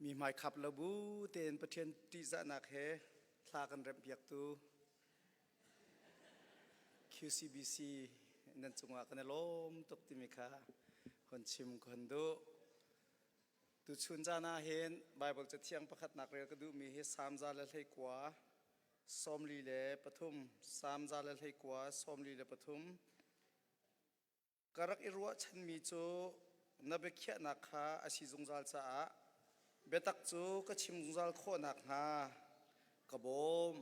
Mi hmaikhap lo bu tein Pathian ṭihzahnak he thla kan remhpiaktu QCBC nan cungah kan i lawm tuk timi kha hon chim ka hon duh. Tuchun zan ah hin Baibal cathiang pakhatnak rel ka duhmi hi Salm 121 43 Salm 121 43 Ka rak i ruahchanmi cu na biakhiahnak kha a si zungzal caah biatak cu ka chim zungzal khawh nakhnga ka bawm.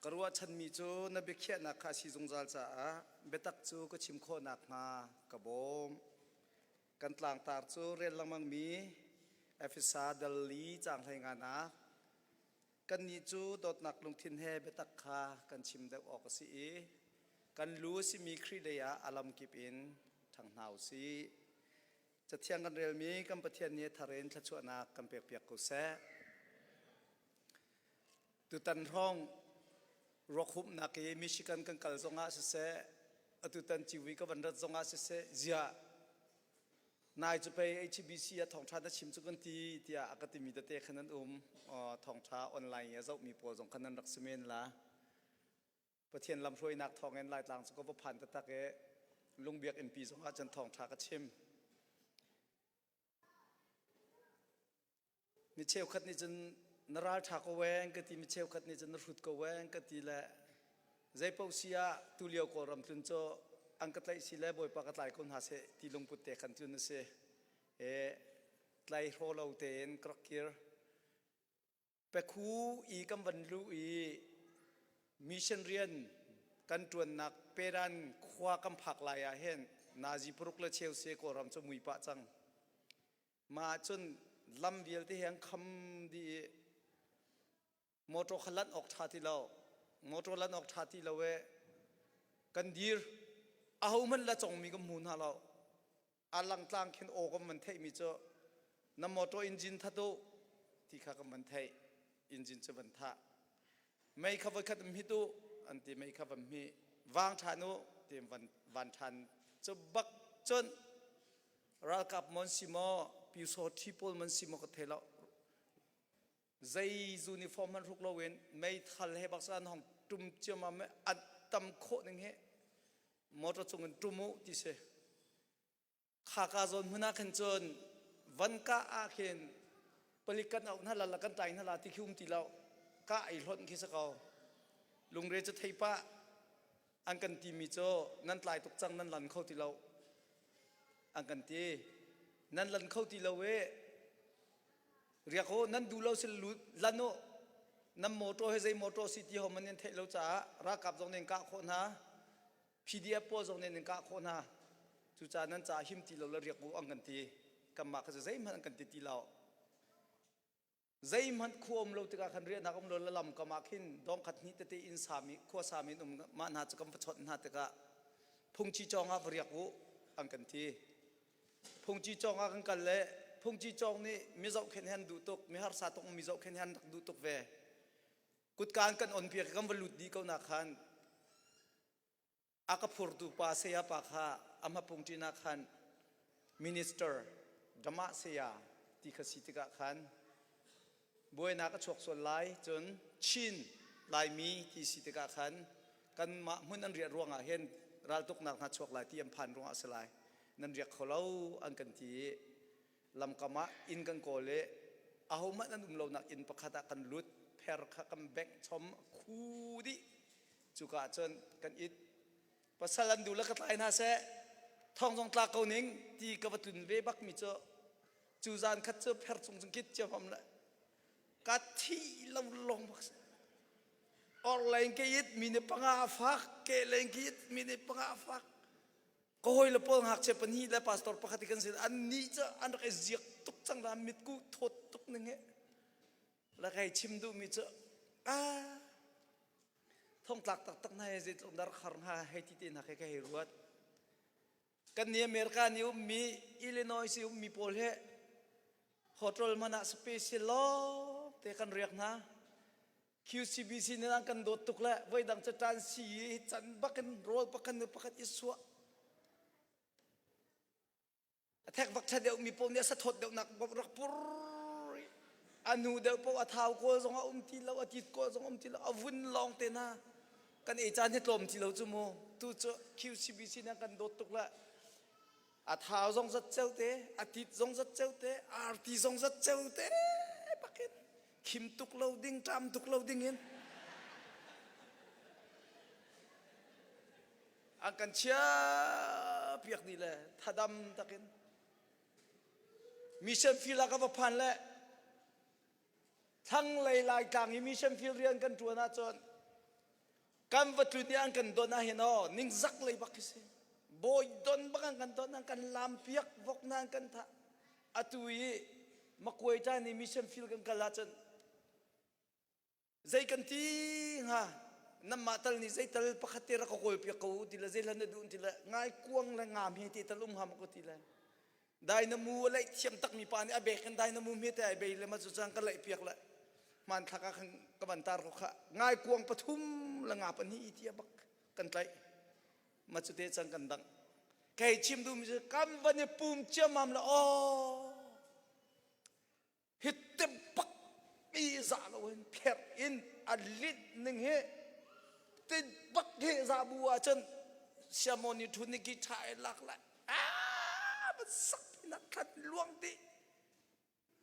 Ka ruahchanmi cu na biakhiahnak kha a si zungzal caah biatak cu ka chim khawh nakhnga ka bawm. Kan tlangtar cu rel lengmangmi Efesa dal li caang hleinganak Kannih cu dawtnak lungthin he biatak kha kan chim deuh awk a si i kan lu a simi Khrih lei ah a lamkip in ṭhang hna u sih. Cathiang kan relmi kan Pathian nih a thar in thluachuahnak kan pekpiak ko seh. Tutan hrawng ruakhumhnak i Michigan kan kal zongah siseh, atutan Civi ka van rat zongah siseh, ziah Nai cu pei HBC ah thawngṭha na chim cu kan ti tiah a ka timi tete khan an um. Thawngṭha online i a zohmi pawl zong khan nan rak si men la. Pathian lamhruainak thawngin Laitlang cu ka va phan taktak i Lungbiak innpi zongah cun thawngṭha ka chim. Mi cheukhat nih cun na ralṭha ko weng ka ti, mi cheukhat nih cun na hrut ko weng ka ti le zeipaoh si ah tulio Kawlram tlun cu an ka tlaih si le Bawipa ka tlai ko hna seh ti lungput te khan tlun a si. E, tlai hraw lo tein ka rak kir. Pekhu i kan van luh i mission rian kan ṭuannak Pedan khua kan phak lai ah hin nazi paruk le cheu se Kawlram cu mui pah cang. Mah ahcun lam vialte hi an kham dih i motor kha lanh awk ṭha ti lo. Motor lanh awk ṭha ti lo i kan dir. Ahohmanh la congmi kan hmu hna lo. A langtlang khin aw kan van theihmi cu na motor engine that u ti kha kan van theih. Engine cu van thah. Mei kha voikhat hmit u an ti mei kha van hmih. Vang ṭhan u ti van van ṭhan. Cu bak cun ralkap mon si maw pyusawṭhi pawl mon si maw ka thei lo zei uniform hmanh hruk loin meithal he bak an hong tum ciammam an tam khawh ning hi motor cung in tum u ti si khaka zawn hmun ah khin cun van ka ah khin palik kan auh hna la kan tlai hna la ti khi um ti lo ka ei hlonh khi si ko lungre cu thei pah an kan timi cu nan tlai tuk cang nan lan kho ti lo an kan ti nan lan kho ti lo e riak ho nan duh lo sil lan u nan motor he zei motor si ti ho man nan theih lo caah ralkap zong nih kah khawh hna PDF pawl zong nih nan kah khawh hna cucaah nan caah him ti lo le riak u an kan ti kanmah kha cu zeihmanh an kan ti ti lo Zeihmanh khua um lo tikah khan riahnak um lo le lam kam ah khin dong khat hnih tete inn sami khua sami in um mah hna cu kan va chawnh hna tikah phungci cawng ah va riak u an kan ti. Phungci cawng ah kan kal le phungci cawng nih mi zohkhenh hi an duh tuk mi harsa tuk mi zohkhenh hi an rak duh tuk ve. Kutka an kan on piak i kan va lut dih ko na khan A ka phurtu pa saya pa kha a hmapung ṭin ah khan minister Dhamma saya ti kha si tikah khan buainak a chuak sual lai cun Chin Laimi ti si tikah khan kanmah hmun an riah ruangah hin raltuknak hna chuak lai ti an phan ruangah a si lai nan riak kho lo an kan ti i lamkam ah inn kan kawl i ahohmanh an um lonak inn pakhat ah kan lut pher kha kan bengh chom khu dih cuka ah cun kan it pasal an duh le ka tlai hna seh thong zong tlak ko ning ti ka va tlun ve bak mi cu cu zan khat cu pher cung cung kit ciamam le ka thi lo long bak or leng ke it mi nih panga fak ke leng ke it mi nih panga fak ka hawile pawl ngakchia pahnih le pastor pakhat kan si an nih cu an rak i ziak tuk cang la mitku thawt tuk ning he la kai chim duh mi cu a thongtlak taktak hna he zeitluk dar khar hna hei ti te hna ke ka hei ruat kan ni America ni ummi Illinois i ummi pawl he hotel man ah special lawng te kan riak hna QCBC nih an kan dawt tuk le voidang cu ṭan si i can bakin rawl pakhat nu pakhat i suah a thek vak ṭha deuh mi pawl nih a sathawt deuhnak rak pur i. A hnu deuh paoh a thau kawl zong a um ti lo, a tit kawl zong a um ti lo, a vun lawng te hna. Kan ei caan hi tlawm ti lo cu mu. Tu cu QCBC nih kan dawt tuk le a thau zong zat ceu te, a tit zong zat ceu te, arti zong zat ceu te bakin khim tuk lo ding, ṭam tuk lo ding in an kan chia piak dih le thadam takin mission field ah ka va phan le thlanglei laitlang i mission field rian kan ṭuan ahcun kan va tlun i an kan don ah hin aw ningzak lei bak khi si bawi don bak an kan don an kan lam piak vok na an kan thah atu i makuai caan i mission field kan kal ahcun Zei kan ti hnga? Nanmah tal nih zei tal pakhat te rak ka kawl piak ko u ti le zei hlan na duh ti le ngai kuang le ngam he ti tal um hnga maw ka ti le Dynamo a laih thiam takmi pa nih a bek in dynamo hme te ai bei le ma cu cang ka laih piak le hmanthlak ah khan ka van tar ko kha ngai kuang pathum le nga pahnih i tia bak kan tlaih ma cu te cang kan dang kei chim duhmi cu kan van i pum ciammam le aw Hitte bak i za loin pherh in a linh ning hi tin bak hi za bu ahcun siamon i thun ni ki tha e lak lai ah ban sak nak khat luang ti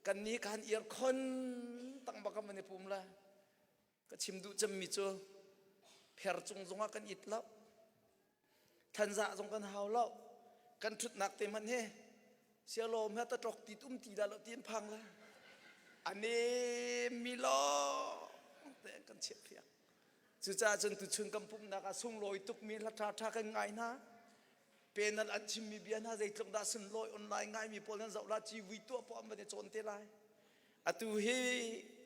kan ni kan ear khon tang bak kan i pum la Ka chim duh cemmi cu pher cung zongah kan it lo. Thanzah zong kan hau lo. Kan ṭhutnak te hmanh hi sialawm he taṭok ti um ti dah lo ti in phang le a nemmi lawng te kan chiah piak. Cucaah cun tuchun kan pumhnak ah sunglawi tukmi hla ṭhaṭha kan ngai hna. Penal an chimmi bia hna zeitluk dah sunlawi online ngaimi pawl nan zoh la civui tuah poah an van i cawn te lai. Atu hi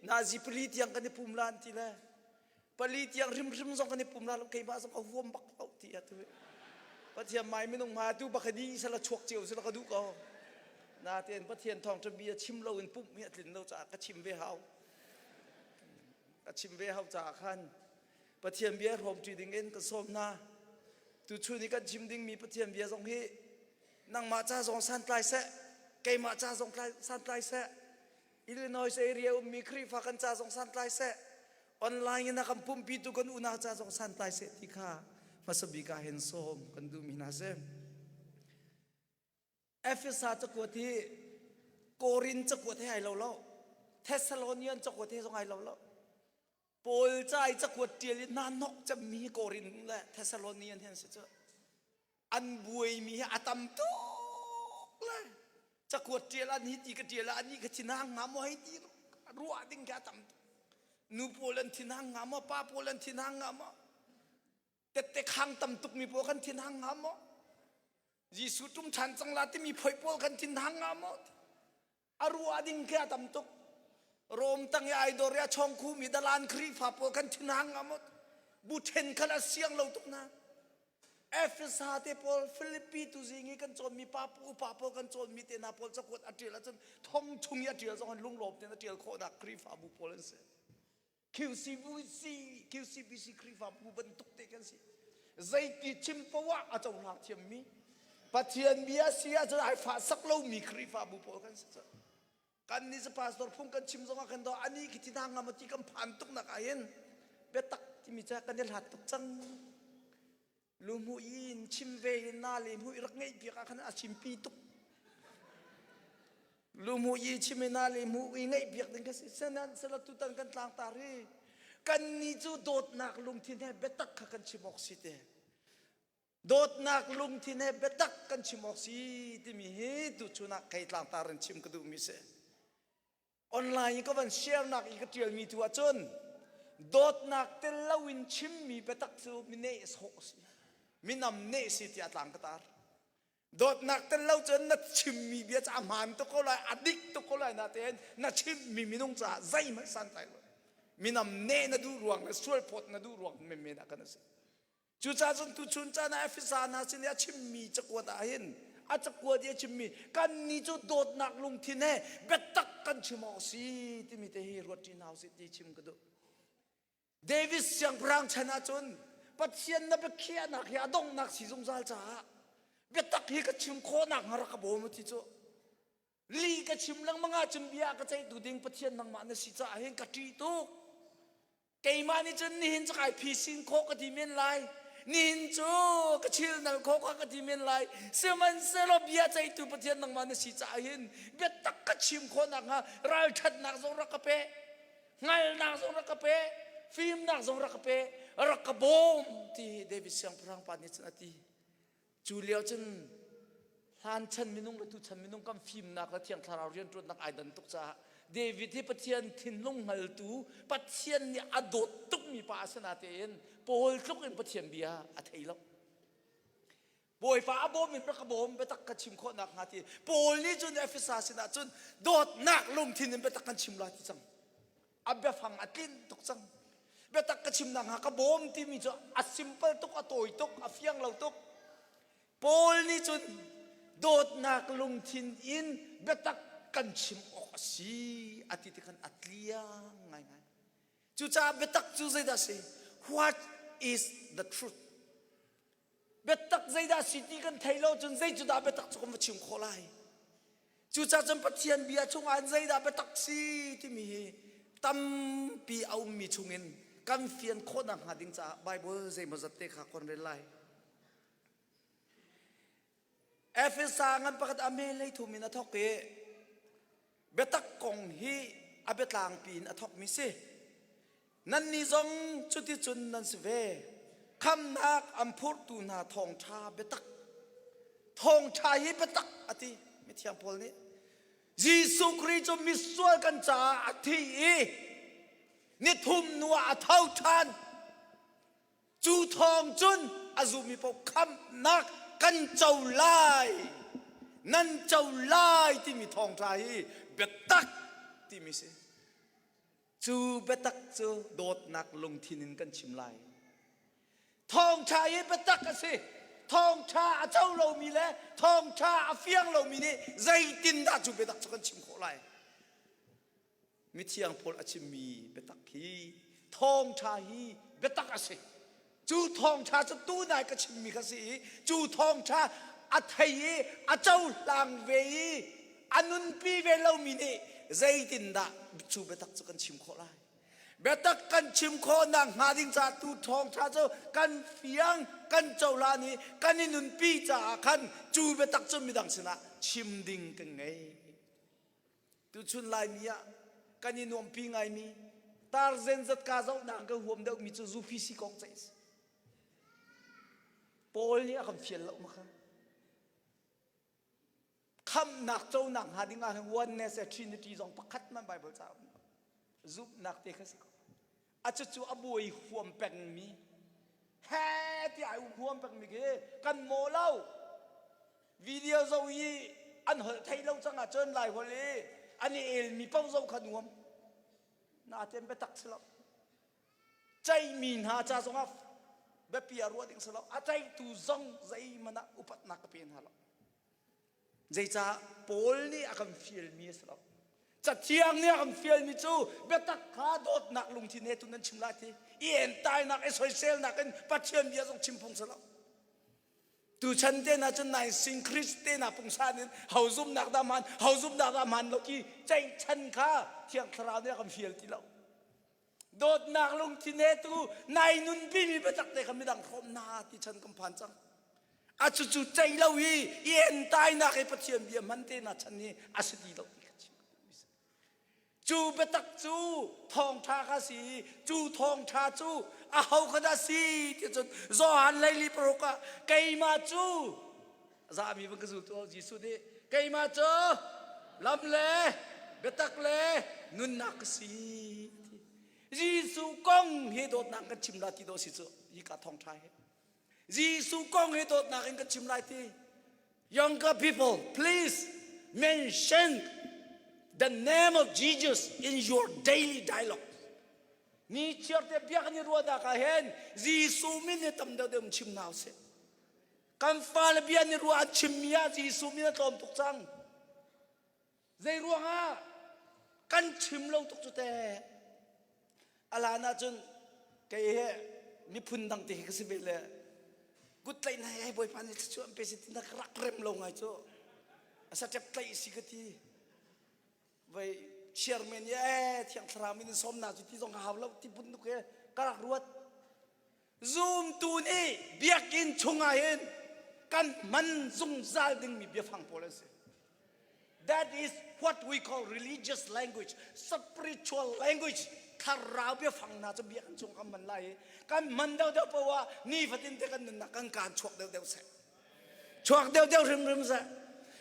nazi pali tiang kan i pum la an ti le pali tiang hrimhrim zong kan i pum la lo keimah zong ka huam bak lo ti atu hi. Pathian mai minung ma tu bak di sala chuak cio sala ka duh ko. Natein Pathian thawngṭha bia chim lo in pumh hi a tlin lo caah ka chim ve hau. Ka chim ve hau caah khan Pathian bia hrawmṭi ding in ka sawm hna. Tuchun i kan chim dingmi Pathian bia zong hi nangmah ca zong santlai seh, keimah ca zong santlai seh, Illinois area ummi Khrihfa kan ca zong santlai seh, online in a kan pumpitu kan unau ca zong santlai seh ti kha hmasa bik ah hin sawm kan duhmi hna si. Efesa cakuat hi Korin cakuat he ai lo lo, Thessalonian cakuat he zong ai lo lo. Paul ca i cakuat ṭial i hna hnok cemmi hi Korin le Thessalonian hi an si cu. An buaimi hi a tam tuk le cakuat ṭial an hi ti ka ṭial ah anih ka thinhang hnga maw hei ti ruah ding khi a tam tuk. Nu pawl an thinhang hnga maw, pa pawl an thinhang hnga maw, tette khang tam tukmi pawl kan thinhang hnga maw, Jesuh ṭum ṭhan cang la timi phoih pawl kan thinhang hnga maw? A ruah ding khi a tam tuk. Rom tang i ai dor i a chawng khumi dalan Khrihfa pawl kan thinhang nga maw? Bu then khan a siang lo tuk na. Efesa te pawl Philippi tu zing i kan cawnmi pa upa pawl kan cawnmi te hna pawl cakuat a ṭial ahcun thong chung i a ṭial zong an lunglawm tein a ṭial khawhnak Khrihfabu pawl an si. QCBC QCBC Khrihfabu bantuk te kan si. Zeiti chim poah a cohlang thiammi Pathian bia si ahcun ai fah sak lomi Khrihfabu pawl kan si cu. Kan nih cu pastor phung kan chim zongah kan do ani khi thi hna ngam ti kan phan tuk nak ah hin biatak timi cu kan i hlat tuk cang. Luhmuh in chim ve in na le hmuh rak ngeih piak ah khan a chimpi tuk. Luhmuh i chim in na le hmuh i ngeih piak ding kha si. Senan sela tutan kan tlangtar hi kan ni cu dawtnak lungthin he biatak kha kan chim awk si te. Dawtnak lungthin he biatak kan chim awk si timi hi tuchun ah kei tlangtar in chim ka duhmi si. Online i ka van share nak i ka ṭialmi tu ahcun dawtnak tel loin chimmi biatak cu mi nehsawh si minam neh si tiah tlang ka tar. Dawtnak tel lo cun na chimmi bia cu a hmaan tuk ko lai, a dik tuk ko lai natein na chimmi minung caah zeihmanh santlai lo. Minam neh na duh ruang le sualphawt na duh ruang menmen ah kan a si. Cucaah cun tuchun caan ah Efesa hna sin i a chimmi cakuat ah hin a cakuat i a chimmi kannih cu dawtnak lungthin he biatak kan chim awk a si timi te hi ruat ṭi hna usih ti chim ka duh. David siangpahrang chan ahcun Pathian na biakhiahnak hi a donghnak si zungzal caah biatak hi ka chim khawhnak hnga rak ka bawm u ti cu. Li ka chim lengmang ahcun bia ka ceihtu ding Pathian nangmah na si caah hin ka ṭih tuk. Keimah nih cun nihin cu kai phisin khawh ka ti men lai. Nihin cu ka chilnal khawh kha ka ti men lai. Sihmanhsehlaw bia ceihtu Pathian nangmah na si caah hin biatak ka chim khawh nakhnga ralṭhatnak zong rak ka pe. Hngalhnak zong rak ka pe. Fimnak zong rak ka pe. Rak ka bawm ti David siangpahrang pa nih cun a ti. Cu lio cun hlan chan minung le tuchan minung kan fimnak le Thiang Thlarau rianṭuannak ai dan tuk caah David hi Pathian thinlung hngaltu, Pathian nih a dawt tukmi pa a si natein Paul tluk in Pathian bia a thei lo. Bawipa a bawm in rak ka bawm biatak ka chim khawh nakhnga ti Paul nih cun Efesa sinah cun dawtnak lungthin in biatak kan chim lai ti cang. A biafang a tlinh tuk cang. Biatak ka chim nakhnga ka bawm timi cu a simple tuk, a tawi tuk, a fiang lo tuk. Paul nih cun dawtnak lungthin in biatak kan chim awk a si a ti tikhan a tliang ngaingai. Cucaah biatak cu zeidah a si? What is the truth? Biatak zeidah si ti kan thei lo cun zei cu dah biatak cu kan va chim khawh lai? Cucaah cun Pathian bia chungah in zeidah biatak si timi hi tampi a ummi chungin kan fian khawh nakhnga ding caah Bible zeimawzat te kha kon rel lai. Efesa ngan pakhat a me lei thum in a thawk i biatak kong hi a biatlangpi in a thawkmi si. Nannih zong cuticun nan si ve. Khamnak an phurtu hna thawngṭha biatak. Thawngṭha hi biatak a ti mithiang Paul nih. Jesuh Khrih cu misual kan caah a thi i nithum hnu ah a tho ṭhan. Cu thawng cun a zummi paoh khamhnak kan co lai. Nan co lai timi thawngṭha hi biatak timi si. Cu biatak cu dawtnak lungthin in kan chim lai. Thawngṭha hi biatak a si. Thawngṭha a co lomi le thawngṭha a fiang lomi nih zeitindah cu biatak cu kan chim khawh lai? Mithiang Paul a chimmi biatak hi thawngṭha hi biatak a si. Cu thawngṭha cu tunai ka chimmi kha si i cu thawngṭha a thei i a cohlang ve i a nunpi ve lomi nih zeitindah cu biatak cu kan chim khawh lai? Biatak kan chim khawh nakhnga ding caah tu thawngṭha cu kan fiang kan cohlan i kan i nunpi caah khan cu biatak cu midang sinah chim ding kan ngei. Tuchun Laimi ah kan i nuampi ngaimi tar zenzat ka zohnak kan huam deuhmi cu zufi si kong ceih si. Paul nih a kan fial lo ma kha. Khamhnak conak hnga ding ah hin oneness le trinity zong pakhat man Bible ca um. Zumhnak te kha si ko. A cucu a buai huam pengmi he ti ai huam pengmi khi kan maw lo. Video zo i an holh thei lo cang ahcun lai holh i an i elmi paoh zoh kha nuam. Natein biatak si lo. Ceihmi hna ca zongah biapi ah ruah ding si lo. A ceihtu zong zeihmanh ah upatnak ka pe hna lo. Zeicah Paul nih a kan fialmi a si lo. Cathiang nih a kan fialmi cu biatak kha dawtnak lungthin he tu nan chim lai ti. I entainak, i soiselnak in Pathian bia zong chim phung si lo. Tuchan te na cun nai sing Christ te na pungsan in ho zumnak dah hmaan, ho zumnak dah hmaan lo ti ceihchan kha Thiang Thlarau nih a kan fial ti lo. Dawtnak lungthin he tu nai nunpi mi biatak te kha midang hrawm na ti chan kan phan cang. A cucu cei lo i i entainak i Pathian bia hman te na chan hi a si ti lo ti kha chim Cu biatak cu thawngṭha kha si i cu thawngṭha cu aho kha dah si ti cun Johan leili paruk ah keimah cu zami van ka zul tu Jesuh nih keimah cu lam le biatak le nunnak ka si Jesuh kong hi dawtnak kan chim la ti dawh si cu hi ka thawngṭha hi Jesuh kong hi dawtnak in kan chim lai ti Younger people please mention the name of Jesus in your daily dialogue ni chiar te bia kan i ruahnak ah hin Jesuh min hi tam deuh deuh chim hna usih Kan fale bia nih ruah an chimmi ah Jesuh min a tlawm tuk cang. Zei ruangah kan chim lo tuk cu teh. A hlan ahcun kei he miphun dang te hi ka si ve le kut tlaih na hei bawipa nih thluachuah an pe si ti na ka rak rem lo ngai cu. A satep tlaih si ka ti. Vei chairman i ee thiang thlarau min in sawmnak cu ti zong ka hau lo ti buntuk he ka rak ruat. Zumtu nih biakinn chungah hin kan hman zungzal dingmi biafang pawl an si. That is what we call religious language, spiritual language. Thlarau biafang hna cu biakinn chung kan hman lai i kan hman deuhdeuh paoh ah nifatin te kan nunnak kan kaan chuak deuhdeuh seh. Chuak deuhdeuh hrimhrim seh.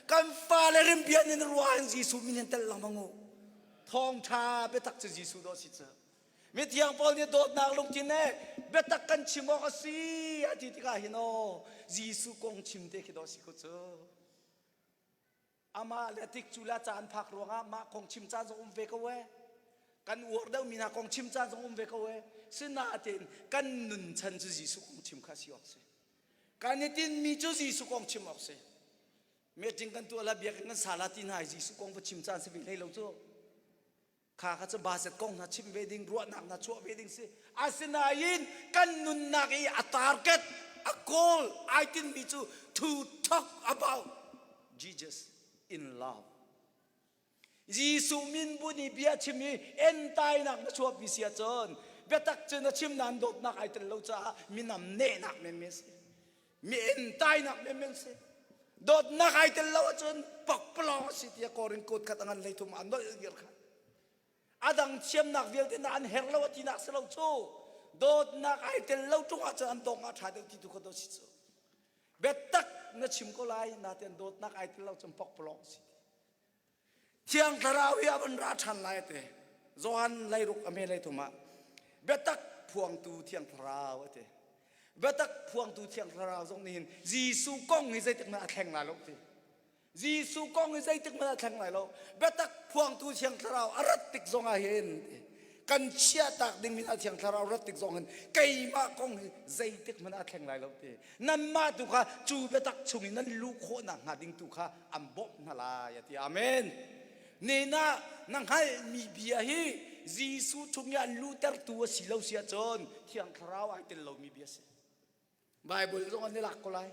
Kan fale rimpian in ruah in Jesuh min hin tel lengmang u. Thawngṭha biatak cu Jesuh dawh si cu. Mithiang Paul nih dawtnak lungthin he biatak kan chim awk a si a ti tikah hin aw Jesuh kong chim te khi dawh si ko cu. Amah le tik cu la caan phak ruangah mah kong chim caan zong um ve ko ee. Kan uar deuhmi hna kong chim caan zong um ve ko ee. Sinain kan nun chan cu Jesuh kong chim kha si awk si. Kan i tinmi cu Jesuh kong chim awk si. Meeting kan tuah la biakinn kan sa la ti hna i Jesuh kong va chim caan si ve hlei lo cu. Kha kha cu budget kong hna chim ve ding, ruahnak hna chuah ve ding si. Asinain kan nunnak i a target, a goal ai tinmi cu to talk about Jesus in love. Jesuh min bu nih bia chim i entainak na chuahpi si ahcun biatak cu na chim nain dawtnak ai tel lo caah minam nehnak menmen si. Mi entainak menmen si. Dawtnak ai tel lo ahcun pakpalawng a si tiah Korin kut khat a ngan hleithum ah nolh viar kha. A dang thiamnak vialte na an herh lo a tinak si lo cu. Dawtnak ai tel lo ṭung ahcun an dong ah ṭha deuh ti tu kha daw si cu. Biatak na chim ko lai natein dawtnak ai tel lo cun pakpalawng si. Thiang Thlarau hi a van ra ṭhan lai a ti. Johan leiruk a me leithum ah biatak phuangtu Thiang Thlarau a ti. Biatak phuangtu Thiang Thlarau zong nih hin Jesuh kong hi zeitik hmanh a thleng lai lo ti. Jesuh kong hi zeitik hmanh a thleng lai lo. Biatak phuangtu Thiang Thlarau a rat tik zong ah hin kan chiahtak dingmi hna Thiang Thlarau rat tik zong hin keimah kong hi zeitik hmanh a thleng lai lo ti. Nanmah tu kha cu biatak chung in nan luh khawh nakhnga ding tu kha an bawmh hna lai a ti. Amen. Nena na hngalhmi bia hi Jesuh chung i an luhtertu a si lo si ahcun Thiang Thlarau ai tel lomi bia a si. Bible zong an i lak ko lai.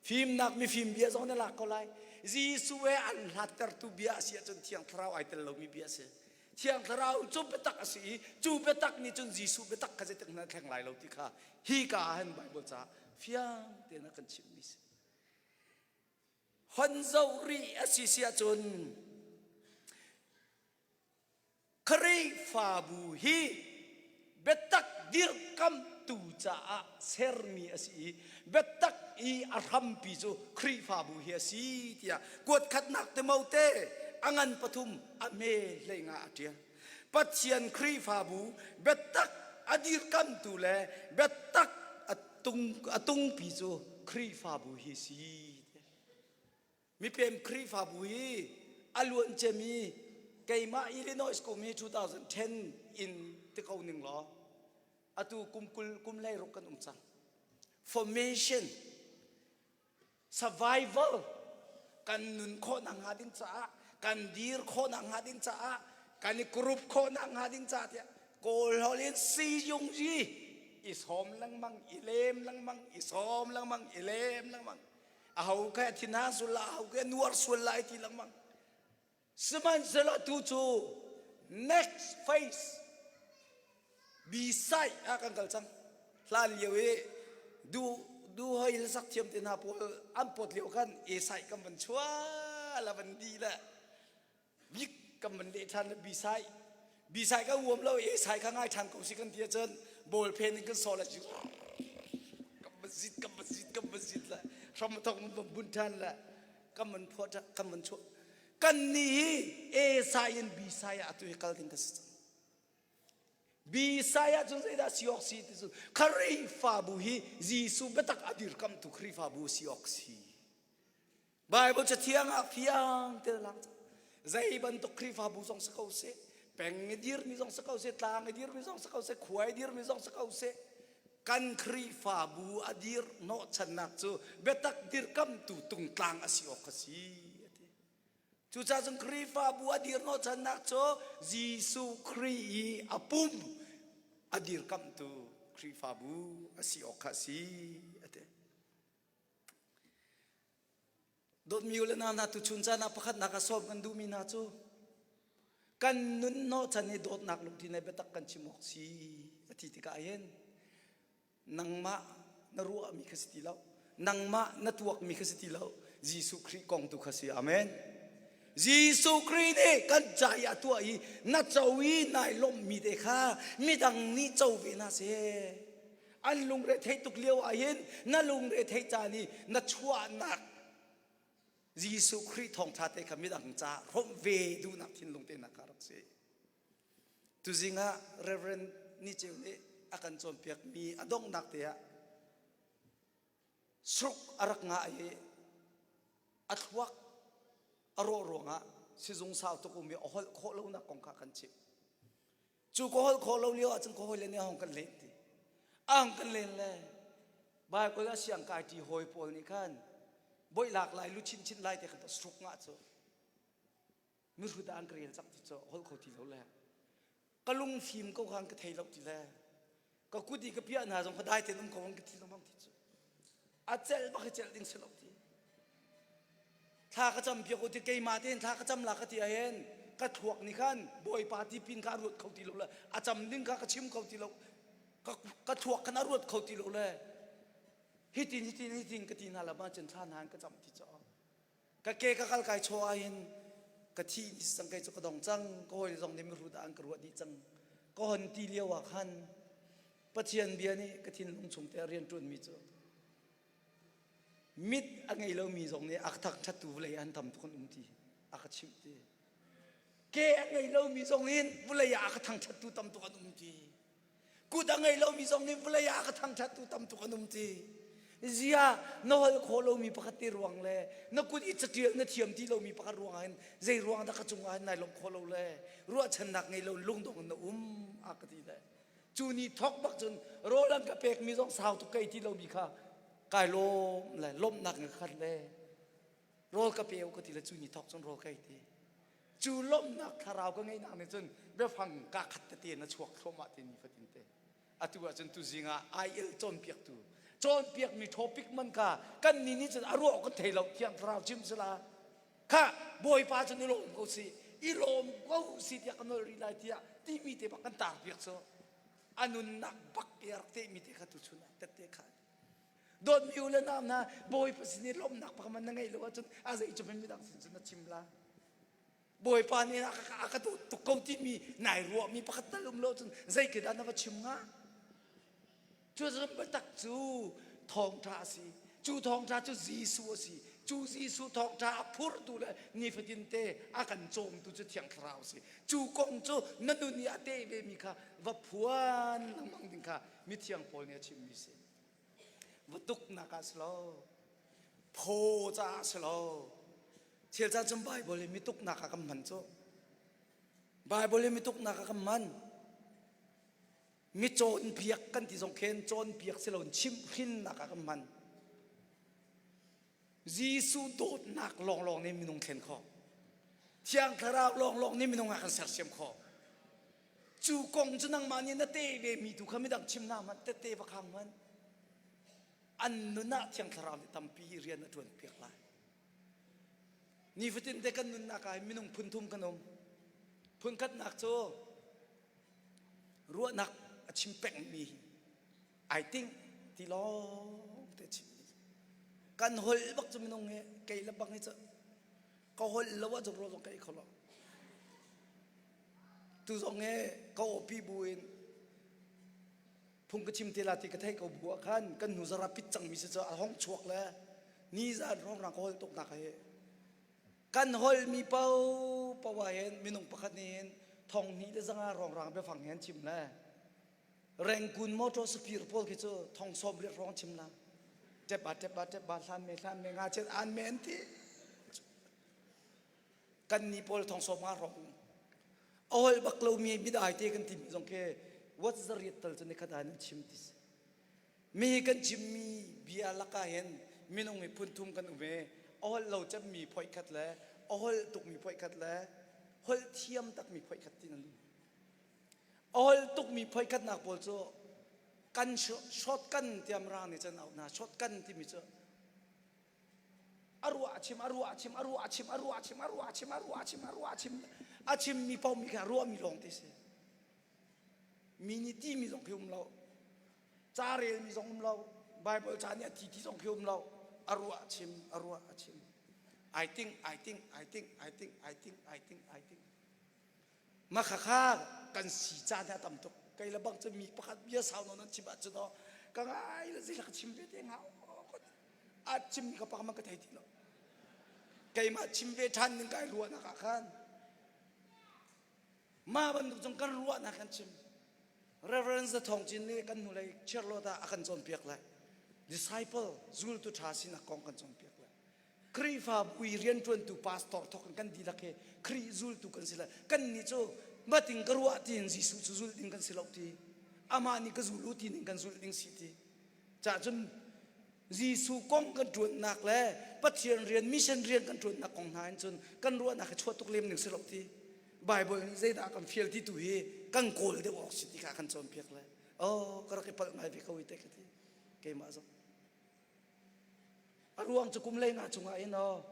Fimnak mifim bia zong an i lak ko lai. Jesuh he an hlattertu bia a si ahcun Thiang Thlarau ai tel lomi bia a si. Thiang Thlarau cu biatak a si i cu biatak nih cun Jesuh biatak kha zeitik hmanh a thleng lai lo ti kha hi ka ah hin Bible caah fiang tein a kan chimhmi si. Hon zoh rih a si si ahcun Khrihfabu hi biatak dirkamtu caah sermi a si i biatak i a hrampi cu Khrihfabu hi a si tiah kuatkhatnak Timote a ngan pathum a hme hleinga a ṭial. Pathian Khrihfabu biatak a dirkamtu le biatak a tung a tungpi cu Khrihfabu hi a si. Mipem Khrihfabu hi a luan ciami keimah Illinois kum hi 2010 in ti ko ning law atu kum kul kum leiruk kan um cang. Formation survival kan nun khawhnak hnga ding caah kan dir khawhnak hnga ding caah kan i group khawhnak hnga ding caah tiah kawl holh in siyung yi i sawm lengmang i lem lengmang i sawm lengmang i lem lengmang aho kha thinhang sul la aho kha nuar sual lai ti lengmang sihmanhsehlaw tu cu next phase beside ah kan kal cang hlan lio i du du hoi le sak thiam te hna pawl an pot lio khan e sai kan van chua la van di le bik kan van leh ṭhan le bisai bisai kan uam lo e sai kha ngai ṭhan ko si kan ti ahcun ball phen in kan sawh le kan van zit kan van zit kan van zit le hram thok kan van bun ṭhan le kan van phuah ṭhan kan van chuah kan nih hi e sai in b sai ah atu hi kal ding kan si cang B sai ah cun zeidah si awk si ti cu Khrihfabu hi Jesuh biatak a dirkamtu Khrihfabu si awk si Bible cathiang ah fiang te lang zei bantuk Khrihfabu zong si ko seh peng i dirmi zong si ko seh tlang i dirmi zong si ko seh khua i dirmi zong si ko seh kan Khrihfabu a dir hnawhchannak cu biatak dirkamtu tungtlang a si awk a si a ti. Cucaah cun Khrihfabu a dir hnawhchannak cu Jesuh Khrih i a pum a dirkamhtu Khrihfabu a si awk kha a si a ti. Dawtmi u le nau hna tuchun caan ah pakhatnak ah sawm kan duhmi hna cu. Kan nun hnawhchan hi dawtnak lungthin he biatak kan chim awk si a ti tikah hin nangmah na ruahmi kha si ti lo nangmah na tuakmi kha si ti lo Jesuh Khrih kong tu kha si amen Jesuh Khrih nih kan ca i a tuah i na co i nai lawmhmi te kha midang nih co ve hna seh an lungre theih tuk lio ah hin na lungre theih caan i na chuahnak Jesuh Khrih thawngṭha te kha midang ca hrawmh ve duhnak thinlung te nak kha rak si. Tuzing ah Reverend Ni Ceu nih a kan cawnpiakmi a donghnak te ah stroke a rak ngah i a thluak a rawh ruangah sizung sau tuk um i a holh khawh lonak kong kha kan chimh. Cu ka holh khawh lo lio ahcun ka hawile nih a hong kan len ti. A hong kan len le Bible a siang kai ṭi hawi pawl nih khan boih lak lai lu chin chin lai te khan stroke ngah cu mihrut ah an ka rel cak ti cu holh kho ti lo le ka lung fim ko khan ka thei lo ti le ka kut i ka piah hna zong ka dai tein um ko an ka ti lengmang ti cu a celh bak i celh ding si lo ti thla ka cam piak u ti keimah tein thla ka cam la ka ti ahhin ka thluak nih khan bawipa ti pin kha a ruat kho ti lo le a cam ding kha ka chim kho ti lo ka, ka thluak khan a ruat kho ti lo le hitin hitin hitin ka ti hna la ma cun thla hna ka cam ti caw Ka ke ka kal kai chaw ahhin ka thi ni cang kei cu ka dong cang ka hawi zong nih mihrut ah an ka ruah dih cang ka hon ti lio ah khan Pathian bia nih ka thinlung chung te rian ṭuanmi cu mit a ngei lomi zong nih a ka thangṭhattu vawlei an tam tuk an um ti a ka chimh ti ke a ngei lomi zong in vawlei ah a ka thangṭhattu tam tuk an um ti Kut a ngei lomi zong nih vawlei ah a ka thangṭhattu tam tuk an um ti. Zia na holh khawh lomi pakhat te ruang le na kut i caṭial na thiam ti lomi pakhat ruangah hin zei ruang dah ka cungah hin nai lawmh khawh lo le ruahchannak ngei lo lungdong in na um a ka ti le cu ni thawk bak cun rawl an ka pekmi zong sau tuk ka ei ti lomi kha kai lawm le lawmhnak in ka khat le rawl ka pe u ka ti le cu ni thawk cun rawl ka ei ti Cu lawmhnak thlarau ka ngeihnak nih cun biafang kaa khat tete in a chuak thluahmah ti nifatin te. Atu ahcun tuzing ah IL cawnpiaktu cawnpiakmi topic man kha kan nih nih cun a ruah kan thei lo thiang thlarau chim sila kha bawipa cun i lawm ko si i lawm ko si tiah ka nol rih lai tiah timi te bak kan tar piak cu a nunnak bak i a rak tehmi te kha tuchun ah tette kha dawtmi u le nau hna bawipa sin i lawmhnak pakhat na ngeih lo ahcun a zei cu midang sin cun na chim la bawipa nih a ka dawt tuk ko timi nai ruahmi pakhat tal um lo cun zei ke dah na va chim hnga cu biatak cu thawngṭha a si cu thawngṭha cu Jesuh a si cu Jesuh thawngṭha a phurtu le nifatin te a kan cawmtu cu Thiang Thlarau a si cu kong cu na nun i a teh vemi kha va phuan lengmang ding kha mithiang Paul nih a chimmi si Va tuknak ah si lo phaw caah si lo thil caan cun Bible hi mituknak ah kan hman cu Bible hi mituknak ah kan hman mi cawnpiak kan ti zong khin cawnpiak si lo chimhhrinnak ah kan hman Jesuh dawtnak lawnglawng nih minung thlen khawh Thiang Thlarau lawnglawng nih minung ah kan sersiam khawh Cu kong cu nangmah nih na te ve mi tu kha midang chim hna hmanh tette va khang hmanh an nun ah Thiang Thlarau nih tampi rian a ṭuan piak lai. Nifatin te kan nunnak ah minung phun thum kan um. Phun khatnak cu ruahnak a chim pengmi ai ting ti lawng te chim kan holh bak cu minung hi kei le bang hi cu ka holh lo ah zong zong ka ei kho lo Tu zong he ka awpi bu in phung ka chim te la ti ka theih ko bu ah khan kan hnu zara pit cangmi si cu a hong chuak le ni zan hrawng ka holh tuk nak hi kan holhmi po po ah hin minung pakhat nih hin thong hnih le zanga rongrang biafang he an chim le Rengkun motor sapir pawl khi cu thong sawm riat hrawng chim la tep ba tep ba tep ba hlan me hlan me nga chet an me an ti kan ni pawl thong sawm nga hrawng a holh bak lomi midai te kan timi zong khi what zariat tal cu nikhat ah nan chim ti si mi kan chimmi bia lakah hin minung hi phun thum kan um i a holh lo cemmi phoih khat le a holh tukmi phoih khat le holh thiam takmi phoih khat ti nan um a holh tukmi phoih khatnak pawl cu kan shortgun tiam rang nih cun auh hna shortgun timi cu. A ruah a chim, a ruah a chim, a ruah a chim, a ruah a chim, a ruah a chim, a ruah a chim, a ruah a chim. A chimmi paoh mi kha ruahmi lawng te si. Mi nih timi zong khi um lo. Ca relmi zong um lo. Bible ca nih a ti ti zong khi um lo. A ruah a chim, a ruah a chim. I think, I think, I think, I think, I think, I think, I think. Mah khakha kan si caan hi a tam tuk. Kei le bang cu mi pakhat bia sau nawn an chim ahcun aw ka ngai le zei ka chim ve te hnga a chimmi ka pakman ka thei ti lo. Keimah chim ve ṭhan ning kai ruahnak ah khan mah bantuk cun kan ruahnak kan chim. Reverend Za Thawng Cin nih kan hnulei Charlotte ah a kan cawnpiak lai. Disciple zultu ṭha sinak kong kan cawnpiak lai. Khrihfabu i rianṭuantu pastor thawk in kan dihlak hi Khrih zultu kan si lai. Kannih cu mating ka ruah tiin Jesuh cu zulh ding kan si lo ti. Amah nih ka zul u ti ning kan zulh ding si ti. Cah cun Jesuh kong kan ṭuannak le Pathian rian mission rian kan ṭuannak kong hna in cun kan ruahnak hi chuah tuk lem ning si lo ti. Bible nih zeidah kan fial ti tu hi kan kawl deuh awk si ti kha kan cawnpiak le oh ka rak i palh ngai ve ko i te ka ti keimah zong A ruang cu kum lei nga chungah in aw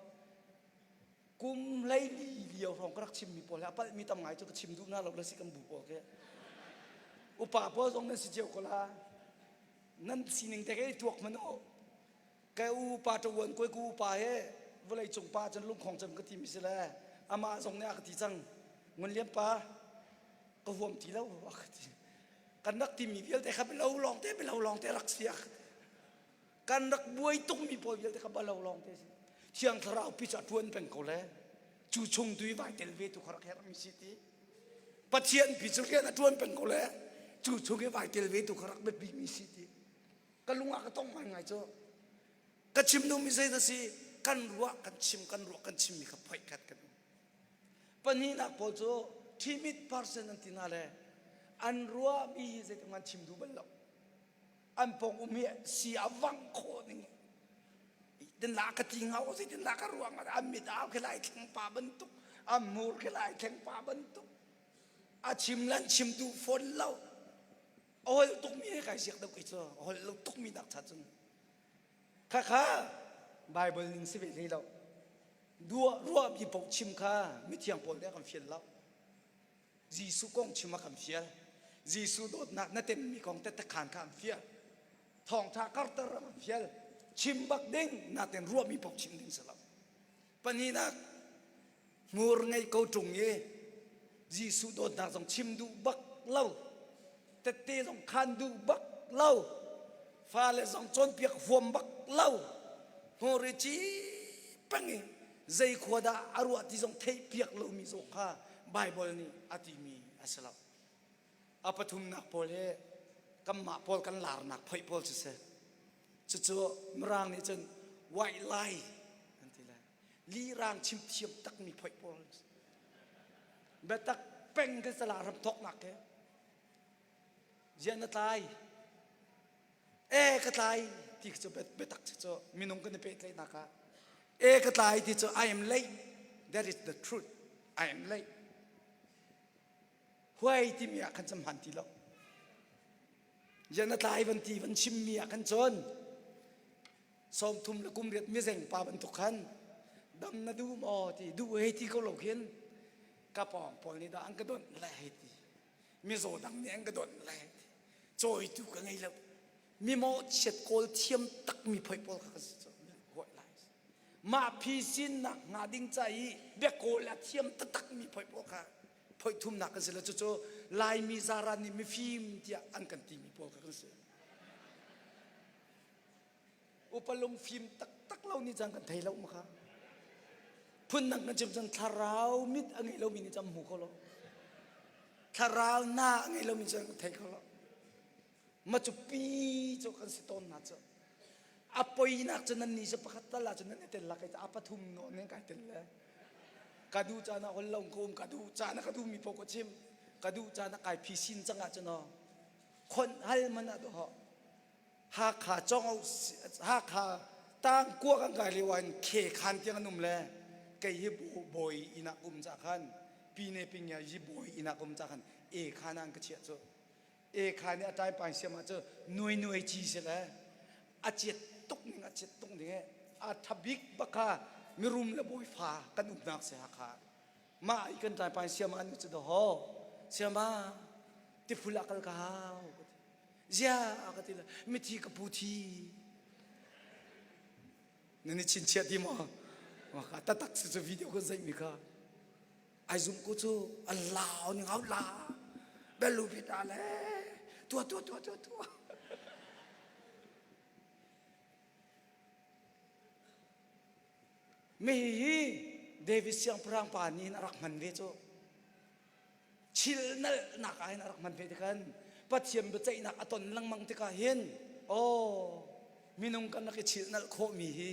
kum 14 lio hrawng ka rak chimmi pawl he a palhmi tam ngai cu ka chim duh na lo le si kan bu pawl khi upa pawl zong nan si cio ko la nan sining te ke tuak hmanh u ka u pa ṭawan koi ku pa he vawlei cung pa cun lungkhong cem ka timi si le amah zong nih a ka ti cang ngun liam pa ka huam ti lo a ka ti kan rak timi vialte kha lo lawng te lo lawng te rak si a kan rak buai tukmi pawl vialte kha balo lawng te si thiang thlarau pi cu a ṭuan peng ko le cu chung tu i vai tel ve tu kha rak herhmi si ti pathian pi cu rian a ṭuan peng ko le cu chung i vai tel ve tu kha rak biapi mi si ti ka lung ah ka tong ngai ngai cu ka chim duhmi zei dah si kan ruah kan chim kan ruah kan chimmi kha phoih khat kan um pahnihnak pawl cu timid person an ti hna le an ruahmi hi zeitik an chim duh bal lo an pawng um hi si a vang khawh ning tin la ka ti ngau si tin la ka ruang an mit au khi lai thleng pa bantuk an mur khi lai thleng pa bantuk a chim lan chim duh fawn lo a hol tuk mi he kai siak deuh kei cu a hol lo tuk mi nak cha cun khakha bible ning si ve hlei lo duah ruah mi paoh chim kha mithiang pawl nih a kan fial lo Jesuh kong chim a kan fial. Jesuh dawtnak na temmi kong tettekhan kha an fial. Thawngtha karter a kan fial. Chim bak ding natin ruahmi paoh chim ding si lo. Pahnihnak hmur ngei ko ṭung i Jesuh dawtnak zong chim duh bak lo. Tette zong khan duh bak lo. Fale zong cawnpiak huam bak lo. Hmur i ci peng i zei khua dah a ruah ti zong theihpiak lomi zong kha Baibal nih a timi a si lo. A pathumnak pawl hi kanmah pawl kan larnak phoih pawl cu si. Cucu Mirang nih cun white lie an ti lai. Lirang chim thiam takmi phoih pawl. Biatak peng kan sala ram thawknak ke. Ziah na tlai? E ka tlai ti cu biatak cu minung kan i pehtlaihnak ah e ka tlai ti cu I am late that is the truth I am late huai timi ah khan cam hman ti lo ziah na tlai van ti van chimmi ah khan cun 30 le kum riat mizeng pa bantuk khan dam na duh maw ti duh hei ti ko lo khin ka pawng pawl nih dah an ka donh le hei ti mizaw dang nih an ka donh le cawitu ka ngei lo mi mawhchiat kawl thiam takmi phoi pawl kha ka si huai lai mah phi sinnak hnga ding ca i biakawl a thiam taktak mi phoi pawl kha phoi thumnak kan si lo cucu laimi zaran nih mifim tiah an kan timi pawl kha kan si Upa lungfim taktak lo nih cang kan thei lo ma kha. Phundang kan chim cun thlarau mit a ngei lomi nih cang hmu kho lo. Thlarau na a ngei lomi cun kan thei kho lo. Ma cu pi cu kan si tawn na cu. A poinak cu nan ni cu pakhat tal ah cun nan i tel la kai a pathum nawn in kai tel le. Ka duh caan ah hol lo ko um ka duh caan ah ka duh mi paoh ka chim. Ka duh caan ah kai phisin cang ah cun khonh hal man ah doh Hakha cong Hakha tang kua kan kai lio ah khe khan tiang an um le kei hi bawi inn ah um ca khan pine pingya yi bawi inn ah um ca khan e khan an ka chiah cu e khan i a tai pai siam ah cu nuai nuai ci si le a chiat tuk ning a chiat tuk ning e. A ṭha bik bak kha mirum le bawifa kan umnak si Hakha. Mah i kan tlaipai siama an cu daw siama tiphul ah kal ka hau ka ti. Zia ka ti le mithi ka pu thi. Nan i chinchiah ti maw? Ka tatak si cu video kan zeih mi kha. Ai zum ko cu a lau ning au la. Belu pita le tua tua tua tua tua. Mi hi David siangpahrang pa nih hin a rak hman ve cu. Chil nalhnak ah hin a rak hman ve tikhan Pathian biaceihnak a ton lengmang tikah hin aw minung kan rak i chil nalh khawhmi hi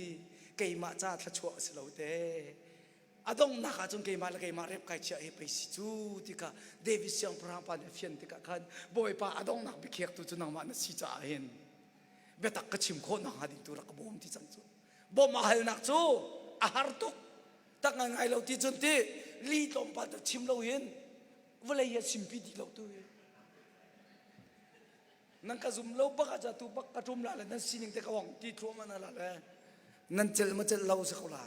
keimah ca thluachuah a si lo te. A donghnak ah cun keimah le keimah rep kai chiah hi pei si cu tikah David siangpahrang pa nih a fian tikah khan Bawipa a donghnak biakhiaktu cu nangmah na si caah hin biatak ka chim khawh nakhnga ding tu rak ka bawm ti cang cu. Bawmh a halnak cu a har tuk tak ngai lo ti cun ti li tlawmpal te chim lo hin vawlei hi a simpi dih lo tu hi. Nan ka zum lo bak ah tu bak ka tum la le nan sining te ka wong ti thluahmah na la le nan cel ma cel lo si ko la.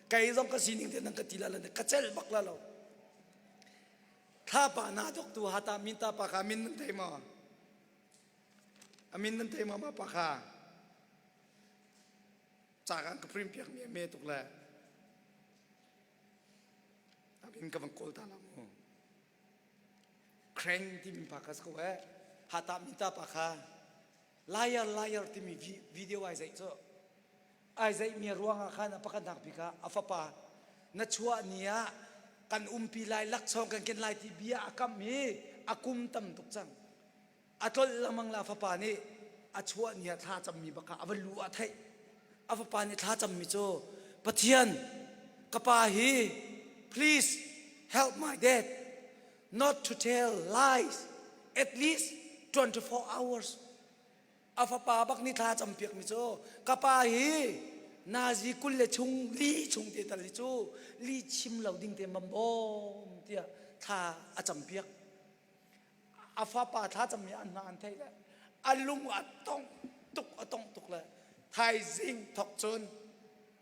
Kei zong ka sining te nan ka ti la le ka cel bak la lo. Thlapa na dok tu hata min ta pa kha min nan thei maw? A min nan thei maw ma pa kha? Ca kan ka print piak mi a me tuk le a min ka van kawl ta la mu. Kreng timi pa kha si ko eh. Hata min ta pa kha liar liar timi video ai zeih cu. Ai zeih mi ruang ah khan a pakhatnak bik ah a fapa na chuah ni ah kan umpi lai laksawng kan ken lai ti bia a kam hi a kum tam tuk cang. A tlolh lengmang la fapa nih a chuah ni ah thla cammi bak kha a va lu ah theih. A fapa nih thla cammi cu Pathian ka pa hi please help my dad not to tell lies at least 24 hours. A fapa bak nih thla campiakmi cu ka pa hi nazi kul le chung li chung te tal hi cu li chim lo ding te mam bawm tiah thla a campiak. A fapa thlacammi an hna an theih le a lung a tong tuk a tong tuk le thaizing thok cun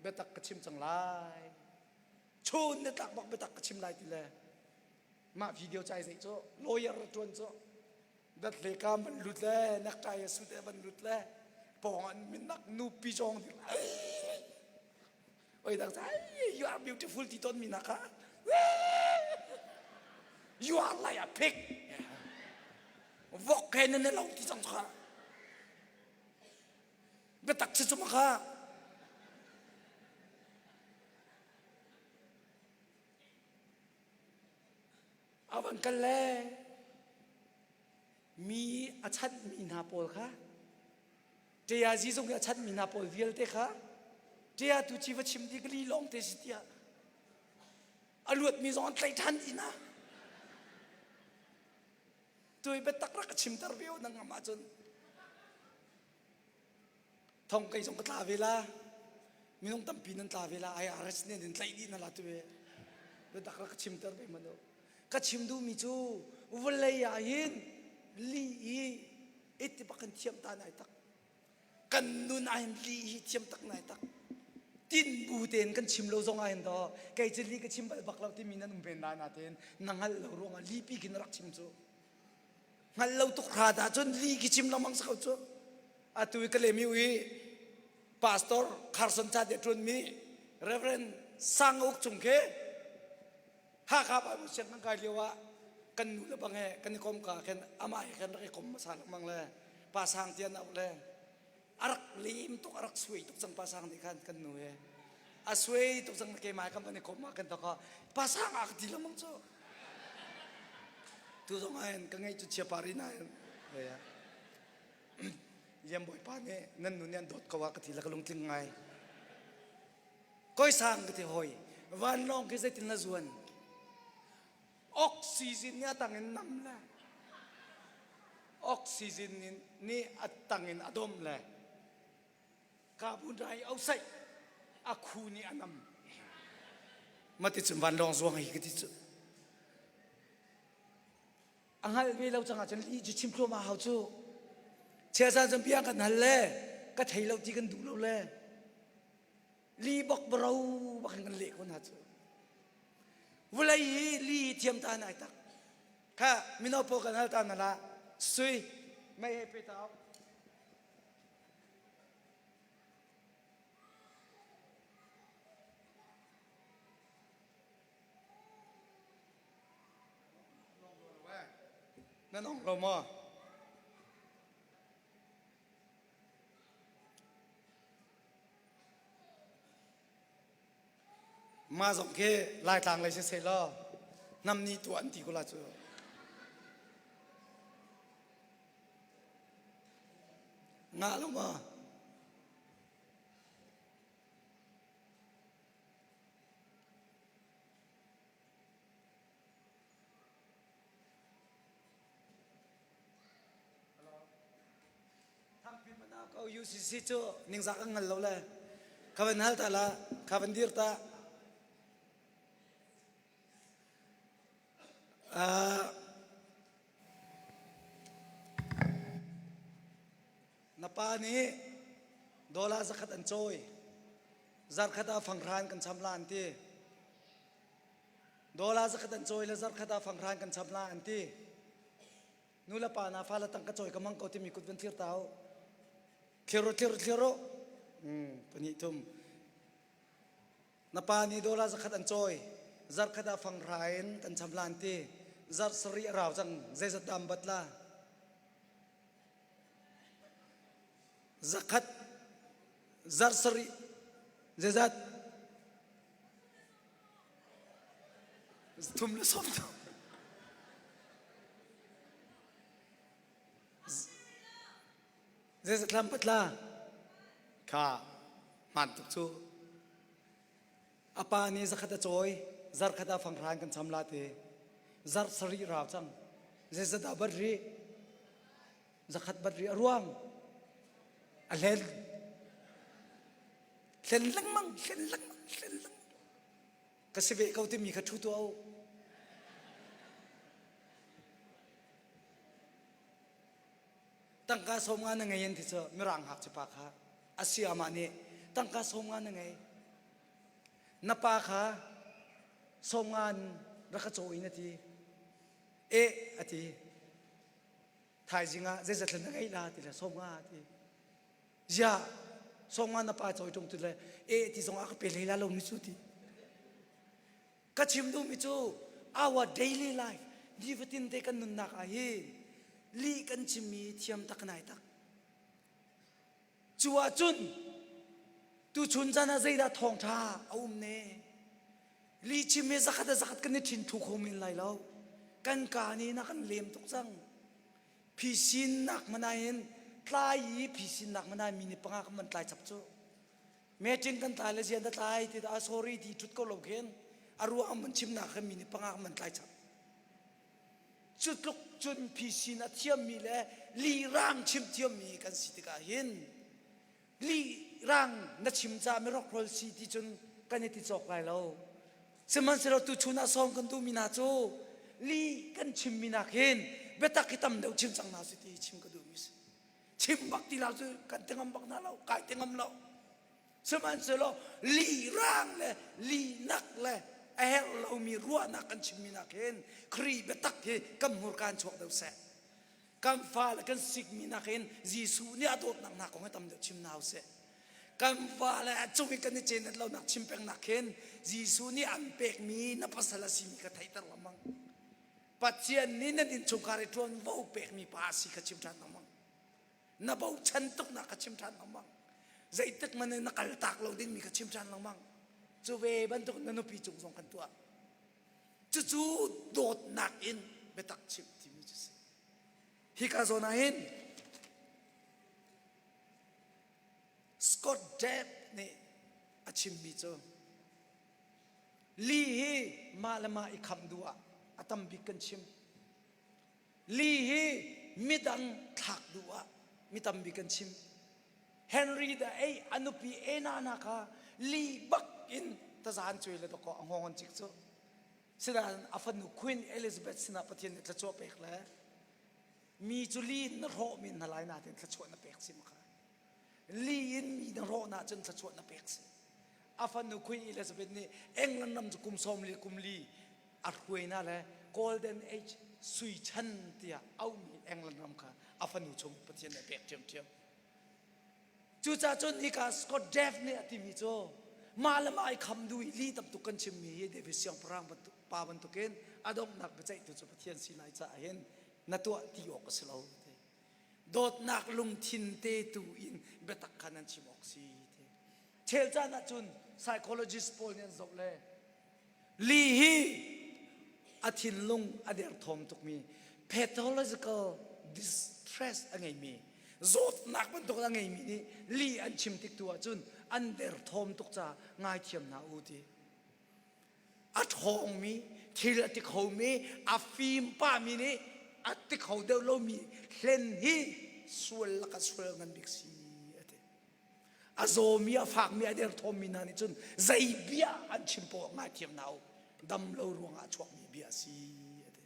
biatak ka chim cang lai chun ni tlak bak biatak ka chim lai ti le mah video cai zei cu lawyer tuan cu dat le ka van lut le necktie a suit van lut le pawng an minak nupi zong Oi dang you are beautiful ti ton mi na kha. You are like a pig. Vok he na lo ti cang kha. Biatak si cu kha. Avan kal le mi a chanh mi hna pawl kha Ṭiazi zung i a chanmi hna pawl vialte kha ṭia tu ci va chim dih ka li lawng te si tiah a luatmi zong an tlaih ṭhan dih hna. Tuai biatak rak ka chimter ve u na ngam ahcun thong kei zong ka tla ve la minung tampi nan tla ve la IRS nih an tlaih dih na la tu ve biatak rak ka chimter ve man u ka chim duhmi cu vawlei ah hin li i Iti bak kan thiam ta nai tak. Kan nun ah hin li hi thiam tak nai tak. Tin bu tein kan chim lo zong ah hin do kei cu li ka chim bal bak lo timi nan um ven lai na tein na hngalh lo ruangah li pi khin rak chim cu. Hngalh lo tuk hra dah cun li khi chim lengmang si ko cu. Atu i ka lemi ui pastor Carson cha te ṭuan mi Reverend Sang Uk Cung khi Hakha Bible sianginn kan kai lio ah kan nu le bang he kan i kom ka khin amah he khan rak i kom hmasa lengmang le pa sang ti an auh le a rak lim tuk a rak suai tuk cang pa sang nih khan kan nu he a suai tuk cang keimah kan van i kom ah kan tok pa sang ah ka ti lengmang cu tu zong ah hin ka ngeih cu chia pari na hin Liam Bawipa nih nan nu nih an dawt ko ah ka ti le ka lungtling ngai Koisang ka ti hoi. Vanlawng khi zeitin na zuan? Oxygen nih a tang in nam le oxygen nih a tang in a dom le carbon dioxide a khu nih a nam. Mati cun vanlawng zuang hi ka ti cu. A hngalh ve lo cang ahcun lih cu chim thluahmah hau cu. Chiazan cun bia kan hal le ka thei lo ti kan duh lo le. Li bok bro bak in kan leh ko hna cu. Vulei hi li thiam ta nai tak. Kha mino pawl kan hal ta na la. Sui mei he pe tau. Nan ong lo maw? Mah zong khi Laitlang lei siseh law hnam nih tuah an ti ko la cu. Ngah lo maw? Ko UCC cu ningzak an ngal lo le kha van hal ta la kha van dir ta uh, na pa nih dollar zakhat an cawi zarkhat ah fanghran kan cham la an ti dollar zakhat an cawi le zarkhat ah fanghran kan cham la an ti Nu le pa na fale tang ka cawi ka mang ko timi kut van thlir ta u. Thlir u, thlir u, thlir u. Hmm, pahnih thum. Na pa nih dollar zakhat an cawi. Zarkhat ah fanghra in kan cham lan ti. Zarh sarih a rau cang. Zeizat dah an bat la? Zakhat zarh sarih zeizat? Thum le sawm thum. Zeizat lam patla kha hmaan tuk cu. A pa nih zakhat a cawi, zarkhat ah fanghran kan cham la ti. Zarh sarih rau cang. Zeizat dah bat rih? Zakhat bat rih a ruang. A hlen. Hlen lengmang, hlen lengmang, hlen lengmang. Ka si ve ko timi kha ṭhu tuah u. Tangka sawm nga na ngei an ti cu mirang ngakchia pa kha a si amah nih tangka sawm nga na ngei. Na pa kha sawm nga in rak ka caw in a ti. E a ti. Thaizing ah zeizat na ngei la ti le sawm nga a ti. Ziah sawm nga na pa cawi ṭung ti le e ti zong a ka pe hlei la lo mi cu ti. Ka chim duhmi cu our daily life nifatin te kan nunnak ah hin lih kan chimmi thiam tak nai tak. Cu ahcun tuchun caan ah zeidah thawngṭha a um ne? Lihchim hi zakhat a zakhat kan i ṭhin thu kho men lai lo. Kan kaa nih na kan lem tuk cang. Phisinnak hmanh tlai i phisinnak hmanh mi nih panga kan van tlai chap cu. Meeting kan tlai le zian da tlai ti dah sorry ti ṭhut ko lo khin a ruang man chimnak khan mi nih panga kan van tlai chap. Cu tluk cun phisin a thiammi le lirang chim thiammi kan si tikah hin lirang na chim ca mi rockroll si ti cun kan i ti cawk lai lo. Sihmanhsehlaw tuchun ah sawm kan duhmi hna cu li kan chimmi nak hin biatak hi tam deuh chim cang hna si ti chim ka duhmi si. Chim bak ti lo cu kan ti ngam bak hna lo, kai ti ngam lo. Sihmanhsehlaw li rang le li nak le a herh lomi ruahnak kan chimmi nak hin Khrih biatak hi kan hmurka in chuak deuh seh. Kan fale kan sikmi nakin Jesuh nih a dawtnak hna kong hi tam deuh chim hna usih. Kan fale a cung i kan i cenet lonak chim pengnak hin Jesuh nih an pekmi na pasal a simi kha theihter lengmang. Pathian nih nan innchungkhar i ṭuanvo pekmi pa a si kha chim ṭhan lengmang. Na bochan tuknak kha chim ṭhan lengmang. Zeitik hmanh in na kaltak lo dingmi kha chim ṭhan lengmang. Cu ve bantuk na nupi cung zong kan tuah. Cucu dawtnak in biatak chim timi cu si. Hika zawn ah hin Scott Depp nih a chimmi cu li hi mah le mah i khamh duh ah a tam bik kan chim. Li hi midang thlak duh ah mi tam bik kan chim. Henry the Eighth a nupi Enana kha li bak in tazan cuai le dawkaw a hngawng an cik cu. Sinain a fanu Queen Elizabeth sinah Pathian nih thluachuah pek le mi cu li in na hrawh mi hna lai natin thluachuah na pek si ma kha. Li in mi na hrawh na cun thluachuah na pek si. A fanu Queen Elizabeth nih England ram cu kum sawm le kum li a hruai le Golden Age sui chan tiah auhmi England ram kha a fanu chung Pathian nih a pek ṭhiamṭhiam. Cucaah cun hika Scott Jeff nih a timi cu mah le mah i kham duh i li tam tuk kan chimmi hi David siangpahrang pa bantukin a donghnak biaceihtu cu Pathian si lai caah hin na tuah ti awk a si lo. Dawtnak lungthin te tu in biatak kha nan chim awk si. Chel caan ahcun psychologist pawl nih an zoh le Li hi a thinlung a derthawm tukmi pathological distress a ngeimi zawtnak bantuk a ngeimi nih li an chim tik tu ahcun an derthawm tuk caah ngaithiam hna u ti. A ṭhawngmi, thil a ti khomi, a fim pahmi nih a ti kho deuh lomi hlen hi sual lakah sual ngan bik si a ti. A zawmi, a fakmi, a derthawmmi hna nih cun zei bia an chim poah ngaithiam hna u. Dam lo ruangah a chuakmi bia a si a ti.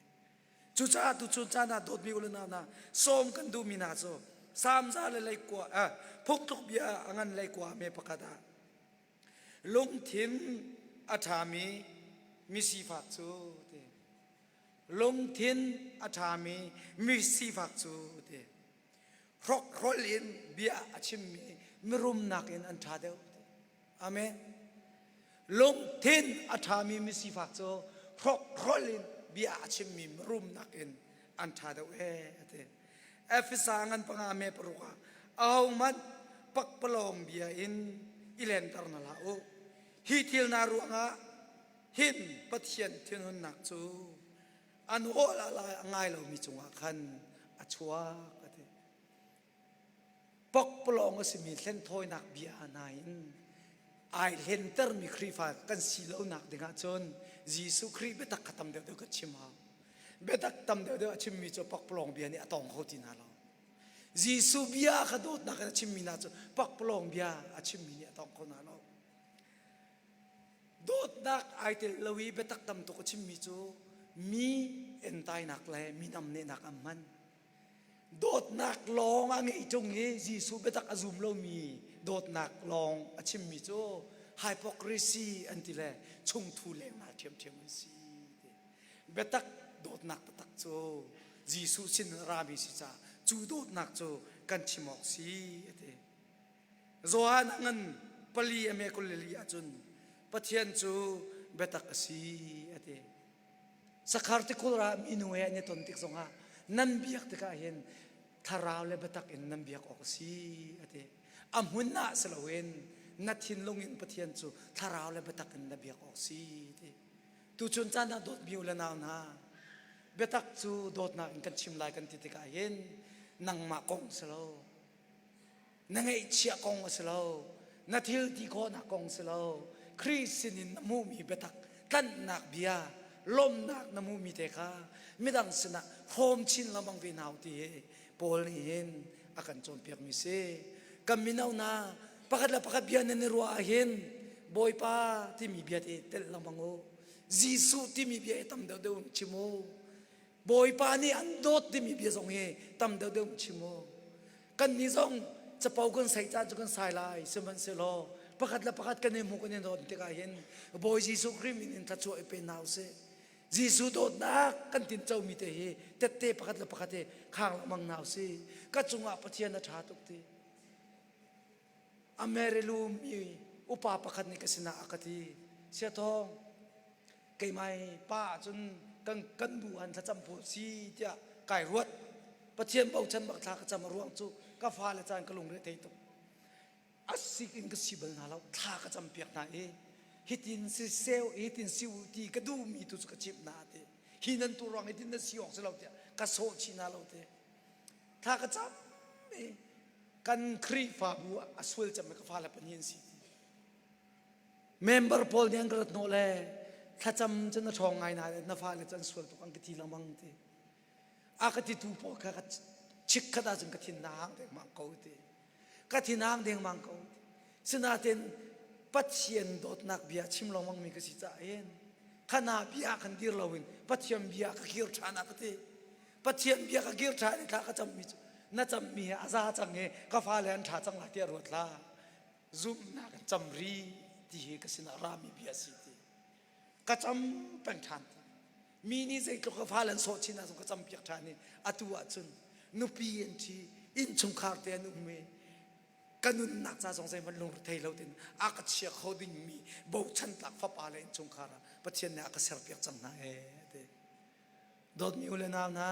Cucaah tuchun caan ah dawtmi u le nau hna, sawm kan duhmi hna cu Salm za le leikua, eh, phungtluk bia a ngan leikua me pakhat ah lungthin a ṭhami misifak cu ti lungthin a ṭhami misifak cu ti hrokhrol in bia a chimmi mirum nakin an ṭha deuh. Amen. Lungthin a ṭhami misifak cu hrokhrol in bia a chimmi mirum nakin an ṭha deuh ee a ti. Efesa ngan panga me paruk ah ahohmanh pakpalawng bia in i lenter na hlah u. Hi thil hna ruangah hin Pathian thinhunnak cu an hawl a ngai lomi cungah khan a chuak a ti. Pokpalawng a simi hlenthawinak bia hna in ai hlentermi Khrihfa kan si lonak dingah cun Jesuh Khrih biatak kha tam deuhdeuh kan chim hau. Biatak tam deuhdeuh a chimmi cu pakpalawng bia nih a tawng kho ti hna lo. Jesuh bia kha dawtnak in a chimmi hna cu pakpalawng bia a chimmi nih a tawng kho hna lo. Dawtnak ai tel lo i biatak tam tuk a chimmi cu mi entainak le mi namnehnak an hman. Dawtnak lawng a ngeih ṭung i Jesuh biatak a zum lomi dawtnak lawng a chimmi cu hypocrisy an ti le chungthu lengah ṭhiamṭhiam an si. Biatak dawtnak taktak cu Jesuh sin rami si caah cu dawtnak cu kan chim awk si a ti. Johan a ngan pali a me 22 ahcun Pathian cu biatak a si a ti. Sakhar tikulh ah minu he an i ton tik zongah nan biak tikah hin thlarau le biatak in nan biak awk a si a ti. A hmun ah si loin na thinlung in Pathian cu thlarau le biatak in na biak awk si ti. Tuchun caan ah dawtmi u le nau hna biatak cu dawtnak in kan chim lai kan ti tikah hin nangmah kong si lo Na ngeihchiah kong a si lo. Na thil ti khawhnak kong si lo. Khrih sinin na hmuhmi biatak, tlanhnak bia, lawmhnak na hmuhmi te kha midang sinah hrawm chin lengmang ve hna u ti hi Paul nih hin a kan cawnpiakmi si. Kan mino hna pakhat le pakhat bia nan i ruah ahhin Bawipa timi bia te telh lengmang u. Jesuh timi bia hi tam deuhdeuh in chim u. Bawipa nih an dawt timi bia zong hi tam deuhdeuh chim u. Kannih zong capo kan sai caan cu kan sai lai sihmanhsehlaw pakhat le pakhat kan i hmuh kan i dawt tikah hin Bawi Jesuh Khrih min in thluachuah i pe hna usih. Jesuh dawtnak kan tincomi te hi tette pakhat le pakhat hi khang lengmang hna usih. Ka cungah Pathian a ṭha tuk ti. Amerilu mi upa pakhat nih ka sinah a ka ti. Siathawng, keimah pa ahcun kan kan bu han thlacam pawl si tiah kai ruat. Pathian bochan bak thla ka cam a ruang cu ka fale caan ka lungre thei tuk. A sik in ka si bal hna lo thla ka cam piak hna i hitin si seu hitin si u ti ka duhmi tu cu ka chimh hna ti. Hi nan tu ruang hitin na si awk si lo tiah ka sawh chih hna lo ti. Thla ka cam i kan Khrihfabu ah a sual cem ka fale pahnih an si ti. Member pawl nih an ka rat hnawh le thlacam cu na ṭhawng ngai na na fale cu an sual tuk an ka ti lengmang ti. A ka titu pawl kha ka chikkhat ahcun ka thin na hang dengmang ko ti. Ka thin hang dengmang ko ti. Sinain Pathian dawtnak bia chim lengmang mi ka si caah hin khana bia khan dir loin Pathian bia ka kir ṭhan ah ka ti. Pathian bia ka kir ṭhan i thla ka cammi cu na cammi he a za cang i ka fale an ṭha cang lai tiah ruat hlah. Zumhnak in cam rih. ti hi ka sinah rami bia si ti. Ka cam peng ṭhan ti. Mi nih zeitluk ka fale an sawh chin ah zong ka cam piak ṭhan i atu ahcun nupi an ṭhi, innchungkhar te an um i ka nunnak ca zong zeihmanh lungrethei lo tein a ka chia kho dingmi bochan tlak fapa le innchungkhar ah Pathian nih a ka serpiak cang hna ee ti. Dawtmi u le nau hna,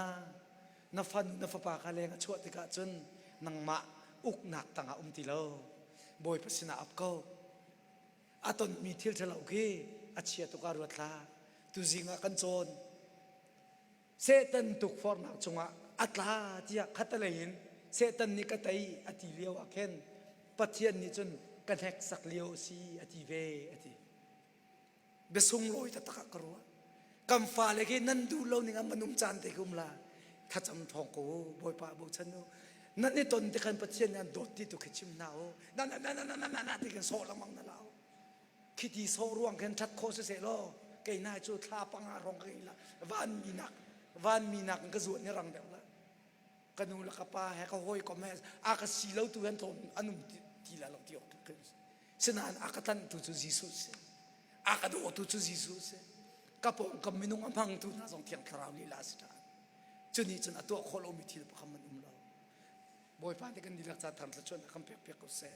na fanu na fapa kha leng a chuah tikah cun nangmah uknak tangah um ti lo. Bawipa sinah ap ko. A tonmi thil ṭhalo khi a chia tuk ah ruat hlah. Tuzing ah kan cawn. Satan tukforhnak cungah a tla tiah khatalei in Satan nih ka tei a ti lio ah khin Pathian nih cun ka hneksak lio a si a ti ve a ti. Biasunglawi taktak ah ka ruah. Kan fale khi nan duh lo ning an um caan te khi um la. Thlacam thawng ko u, Bawipa bochan u. Nan i ton ti khan Pathian nih an dawt ti tu khi chim hna u. Na na na na na na na ti khin sawh lengmang na la u. Khiti sawh ruang khin ṭhat khawh siseh law kei nai cu thla panga rong ka ngei la van mi nak van mi nak in ka zuan ni rang deuh la ka nu le ka pa he ka hawikom he a ka si lo tu han tlawm an um ti la lo ti awk Sinain a ka tlanhtu cu Jesuh si. A ka dawtu cu Jesuh si. Ka pawngkam minung a hmangtu hna zong Thiang Thlarau lila a si ṭhan. Cu nih cun a tuah khawh lomi thil pakhat man um lo. Bawipa nih kan dihlak ca thar thluachuahnak kan pek piak ko seh.